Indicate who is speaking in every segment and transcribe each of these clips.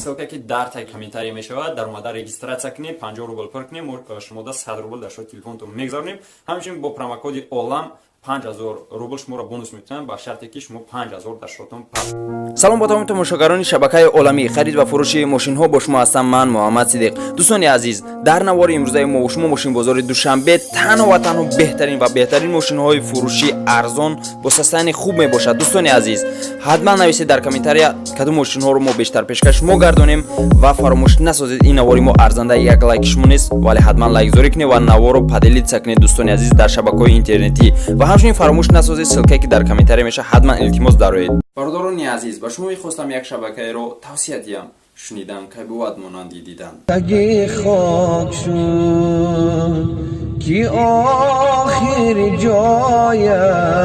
Speaker 1: Ссылка ки дар таги комментарий мешавад, дар омада регистрация кунед, 50 рубл пур кунед, мо шумо да 100 рубл дар шоти телефонтон мегзаронем. Ҳамчунин бо промокоди Олам 5000 рубл шуморо бонус мекунам, ба шарте ки шумо 5000 дар шотон пас.
Speaker 2: Салом ба тамоми тамошогарони шабакаи оламӣ харид ва фурӯши мошинҳо. Бо шумо ҳастам ман, Муҳаммад Сидиқ. Дӯстони азиз, дар навори имрӯзаи мо бо шумо мошинбозори Душанбе танҳо ва танҳо беҳтарин ва беҳтарин мошинҳои фурӯшӣ арзон бо состояние хуб мебошад. Дӯстони азиз, ҳатман нависед дар комментария, кадом мошинҳоро мо бештар пешкаш шумо гардонем, ва фаромӯш насозед, ин навори мо арзандаи як лайки шумо нест, вале ҳатман лайкзорӣ кунед ва наворро поделиться кунед, дӯстони азиз, дар шабакаҳои интернетӣ. Ва ҳамчунин фаромӯш насозед, ссылка е ки дар комментария мешавад, ҳатман илтимос дароед.
Speaker 1: Бародарони азиз, ба шумо мехостам як шабакаеро тавсия диҳам. Шунидан кай бувад монанди дидан.
Speaker 3: Таги хок шуд, ки охир ҷояш.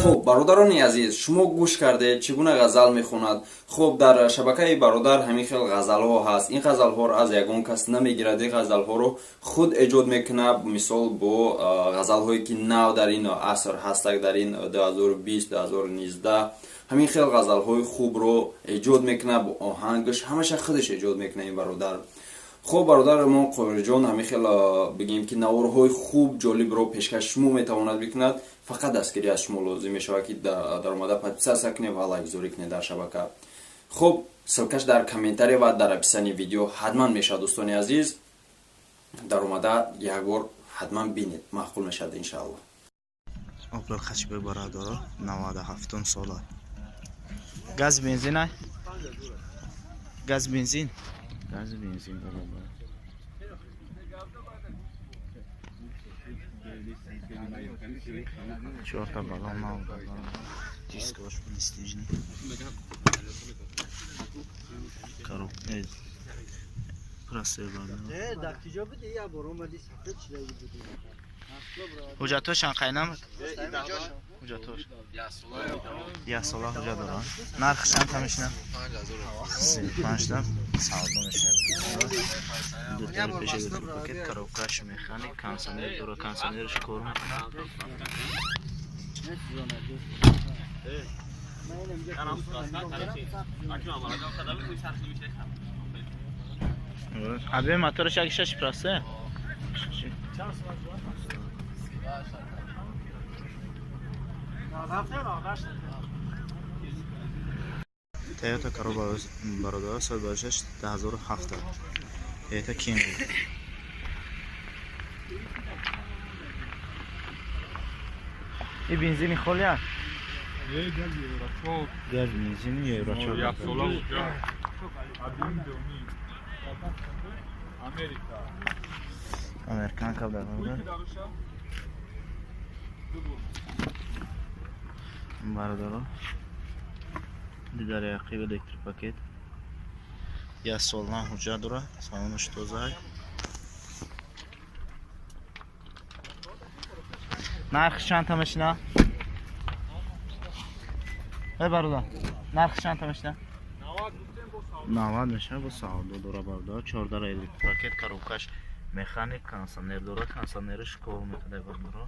Speaker 1: Хуб, бародарони азиз, шумо гӯш кардед, чӣ гуна ғазал мехонад. Хуб, дар шабакаи бародар ҳамин хел ғазалҳо ҳаст. Ин ғазалҳоро аз ягон кас намегирад, ин ғазалҳоро худ эҷод мекунад. Мисол, бо ғазалҳое ки нав дар ин аср ҳастак, дар ин 2020, 2019, ҳамин хел ғазалҳои хубро эҷод мекунад, бо оҳангаш ҳамаша худаш эҷод мекунад ин бародар. Хуб, бародарамон Қоҳирҷон ҳамин хел, бигем ки, наворҳои хуб, ҷолибро пешкаш шумо метавонад бикунад. Фақат дастгирӣ аз шумо лозим мешавад, ки даромада подписаться кунед ва лайкзорӣ кунед дар шабака. Хуб, ссылка ш дар комментария ва дар описании видео ҳатман мешавад. Дӯстони азиз, даромада як бор ҳатман бинед, маъқул мешавад, иншаалло.
Speaker 4: Опел Хэтчбек, бародаро, 97 сола, газ бензин, ай газ бензин, газ бензин, бародар. Чорта балон нав, дисковаш престижный, коробка простой, бародар. Ҳуҷҷатҳошан қайнам, ҳуҷҷатҳош як сола ҳуҷҷат доранд. Нархи чанд та мешина? Панҷта савдо мешавад. Дутари пеши пакет, коробка ш механик, кондиционер дора, кондиционерш кор мекунад. Аби моторш як шаш просте. Toyota Corolla, бародар, соли 26, 2007, Toyota Camry. И бензини холи аст? Газ бензини евро 4. Американка, бародар. Бародаро, дидари ақиб электропакет, як сол на ҳуҷҷат дора, салонаш тоза. Нархи чанд та мешина, эй бародар? Нархи чанд та мешина? 90 мешина, бо савдо дора, бародар. Чордара электропакет, коробка ш механик, кондиционер дора, кондиционерш кор мекунад, бародаро.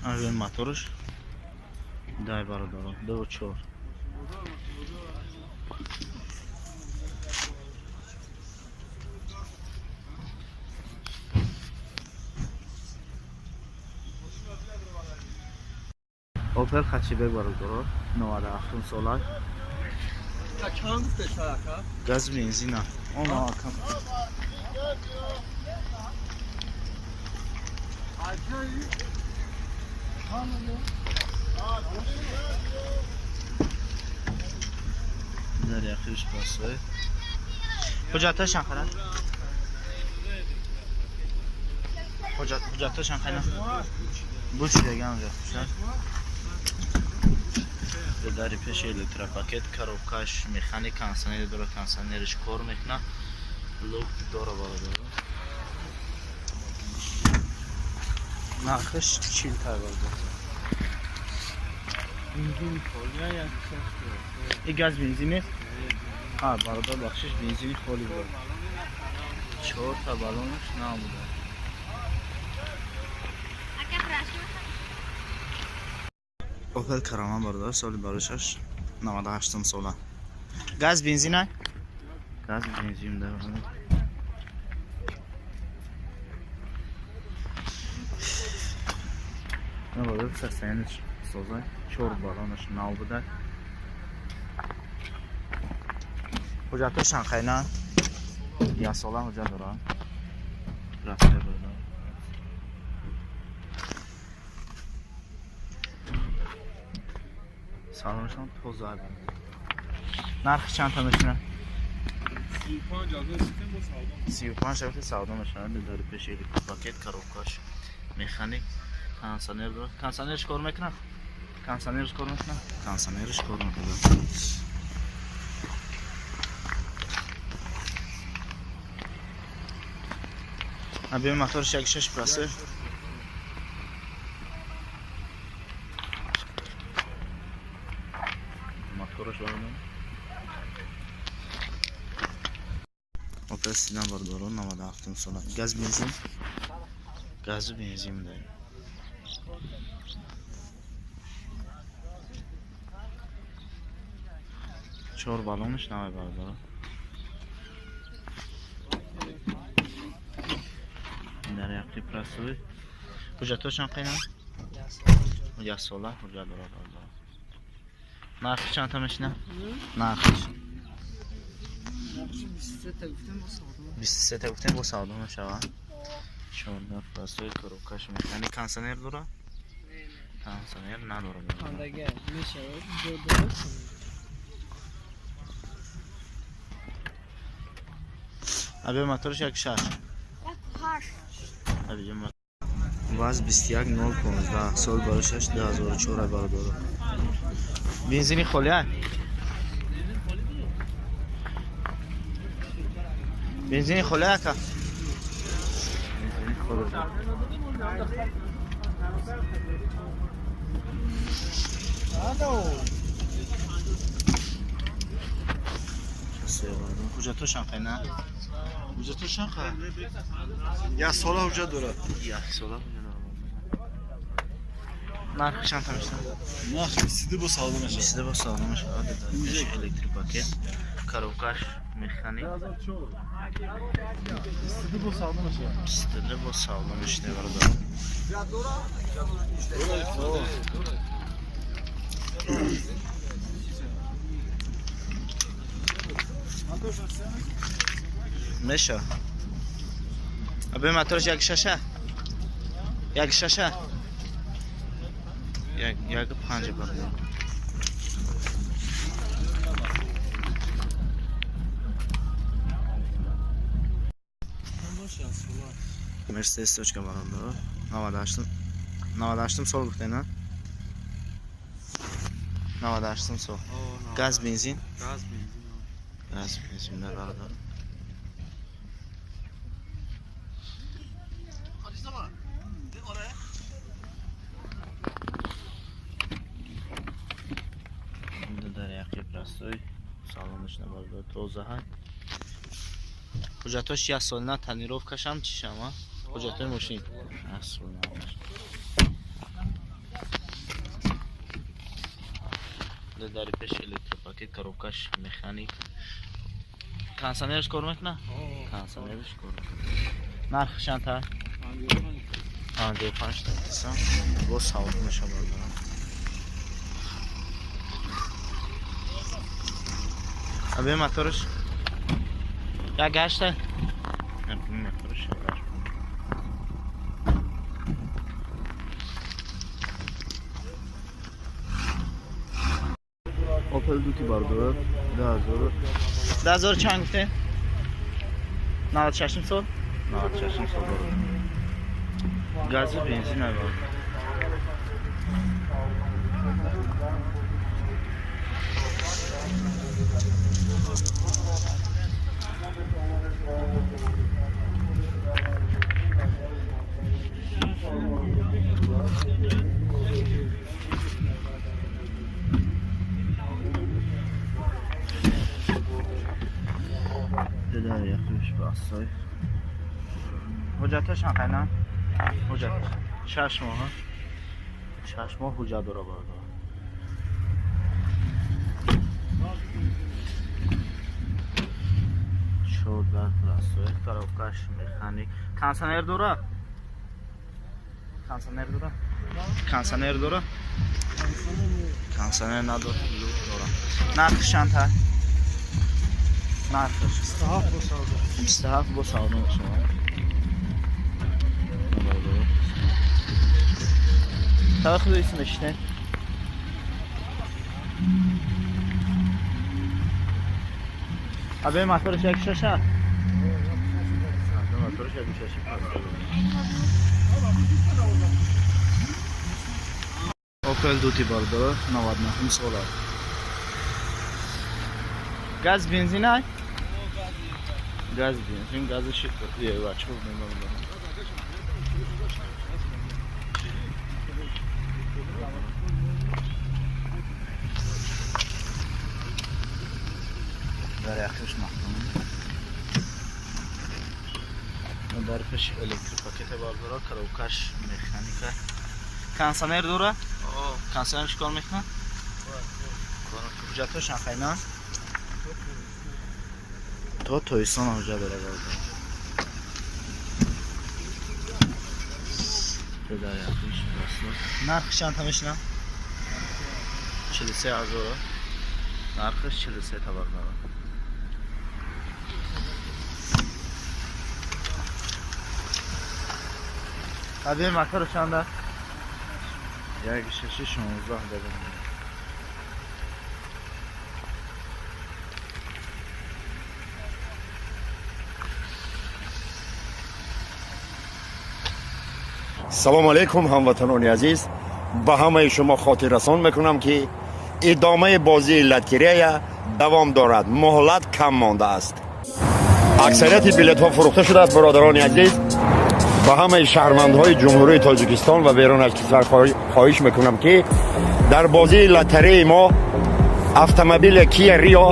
Speaker 4: Авен моторш дай, бародаро, ду чор. Опел Хэтчбек, бародаро, 97 сола, газ бензина. Оно акам. Дар яхириш басой. Ҳуҷҷатҳошан қара? Ҳуҷҷатҳошан қайна? Буд шудаган ҳуҷҷатҳошан. Дари пеши электропакет, коробка ш механик, кондиционер дора, кондиционерш кор мекунад, люк дора, бародаро. Нархаш 40 та, бародар. И газ бензин нест? А, бародар, бахшиш, бензини холи буд. 4 та баллонаш нав буда. Опел Караван бародар, соли барошаш 98 сола. Газ бензин ай? Газ бензин да. Бародар, состояниеш созай, 4 баллонаш нав буда. Ҳуҷҷатҳошан хайна? Як сола ҳуҷҷат дорад. Рафта бародар. Салонашон тоза. Нархи чанд та мешинад? 35 ҳазор савдо мешавад. Дар пеши электропакет, коробкаш, механик, кондиционер дорад. Кондиционерш кор мекунад? Кондиционерш кор мекунад? Кондиционерш кор мекунад. Объем моторш 1.6 простой. Моторш бародар. Опел седан бародарон 97 сола. Газ бензин. Газу бензин да. 4 баллонаш навай бародарон. Дар яқи простой. Ҳуҷҷатҳошон қайна? Як сола ҳуҷҷат дорад бародарон. Нархи чанд та мешинад? Нархиш 23 та гуфтем, бо савдо мешавад. 14 простой, коробкаш механик. Кондиционер дорад? Кондиционер надорад. Объем моторш 1.6. ВАЗ 21015, сол барошаш 2004 бародаро. Бензини холӣ ай? Бензини холӣ ака? Бензини холӣ. Ҳуҷҷатҳошан қайна?
Speaker 5: Ҳуҷҷатҳошан қай? Як сола ҳуҷҷат дорад.
Speaker 4: Як сола ҳуҷҷат дорад. Нархи чанд та мешавад?
Speaker 5: Нарх 22 бо савдо мешавад.
Speaker 4: 22 бо савдо мешавад. Электропакет, коробкаш механик.
Speaker 5: 22 бо савдо мешавад.
Speaker 4: 22 бо савдо мешавад бародарон. Меша. Абе моторш 1.6. 1.6. 1.5 бародар. Мерседес точка бародар. 98 сол гуфтем, на? 98 сол. Газ бензин?
Speaker 5: Газ бензин.
Speaker 4: Газ бензин да бародар. Дар яқи простой салонаш набарда тоза ҳай. Ҳуҷҷатҳош як сол на, тонировкашам чишам, а? Ҳуҷҷатҳои мошин як сол на. Дар пеш электропакет, коробкаш механик. Кондиционерш кор мекунад? Кондиционерш кор мекунад. Нархи чанд та? 55 та. Бо савдо мешавад бародарон. Объем моторш 1.8. Моторш 1.8. Opel Duty бародарон 2000 чанд гуфтем? 96 сол? 96 сол бародарон. Газу бензин ай бародарон. Дар яқиш бастой. Ҳуҷҷаташ чанд? Ҳуҷҷат 6 моҳ. 6 моҳ ҳуҷҷат дора, бародар. Чордар пластовик, коробкаш механик. Кондиционер дора? Кондиционер дора? Кондиционер дора? Кондиционер надора, люк дора. Нархш чанд ҳа? Нархш
Speaker 5: 27 бо савдо.
Speaker 4: 27 бо савдо мешавад. Таваққуф исмеш не? Абе моторш як шаша? Моторш як шаша. Opel Duty, бародаро, 99 сола. Газ бензин ай? Газ бензин, гази чӣ мемонам. Дар яхиш маҳкам. Дар пеш электропакета, бардора, коробкаш механика. Кондиционер дора? Кондиционер чикор мекунад? Ҳуҷҷатҳо шанхайна? То Тоисон ҳуҷҷат дора, бародар. Нархи чанд мешина? 43 ҳазор. Нархаш 43 та, бародар. Абе мотор чанда? Як шаши 16 дадам.
Speaker 6: Салом алейкум, ҳамватанони азиз! Ба ҳамаи шумо хотиррасон мекунам, ки идомаи бозии лотерея давом дорад, муҳлат кам мондааст, аксарияти билетҳо фурӯхта шудааст. Бародарони азиз, ба ҳамаи шаҳрвандҳои Ҷумҳурии Тоҷикистон ва берун аз кишвар хоҳиш мекунам, ки дар бозии лотереяи мо автомобили Кия Рио,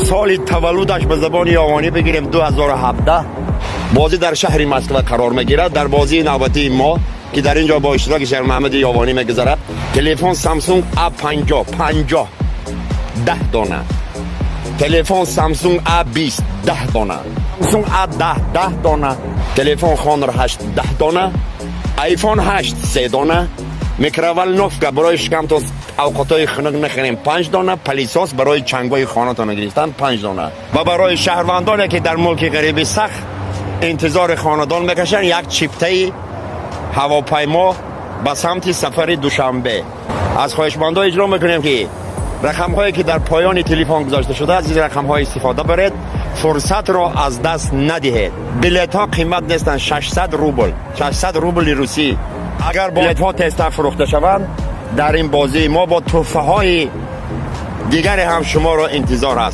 Speaker 6: соли таваллудаш ба забони ёвонӣ бигирем 2017, бозӣ дар шаҳри Москва қарор мегирад. Дар бозии навбатии мо, ки дар ин ҷо бо иштироки Шермаҳмади Ёвонӣ мегузарад, телефон Samsung A50 50, 10 дона, телефон Samsung A20, 10 дона, Samsung A10, 10 дона, телефон Honor 8, 10 дона, iPhone 8, 3 дона, микроволновка барои шикамтон авқотҳои хунук нахӯрем, 5 дона, пылесос барои чангои хонатон гирифтан, 5 дона ва барои шаҳрвандоне, ки дар мулки ғариби сахт интизори хонадон мекашанд, як чиптаи ҳавопаймо ба самти сафари Душанбе. Аз хоҳишмандо иҷро мекунем, ки рақамҳое, ки дар поёни телефон гузошта шуда, аз ин рақамҳо истифода баред, фурсатро аз даст надиҳед. Билетҳо қимат нестанд, 600 рубл, 600 рубли русӣ. Агар билетҳо тезтар фурӯхта шаванд, дар ин бозии мо бо тӯҳфаҳои дигаре ҳам шуморо интизор аст.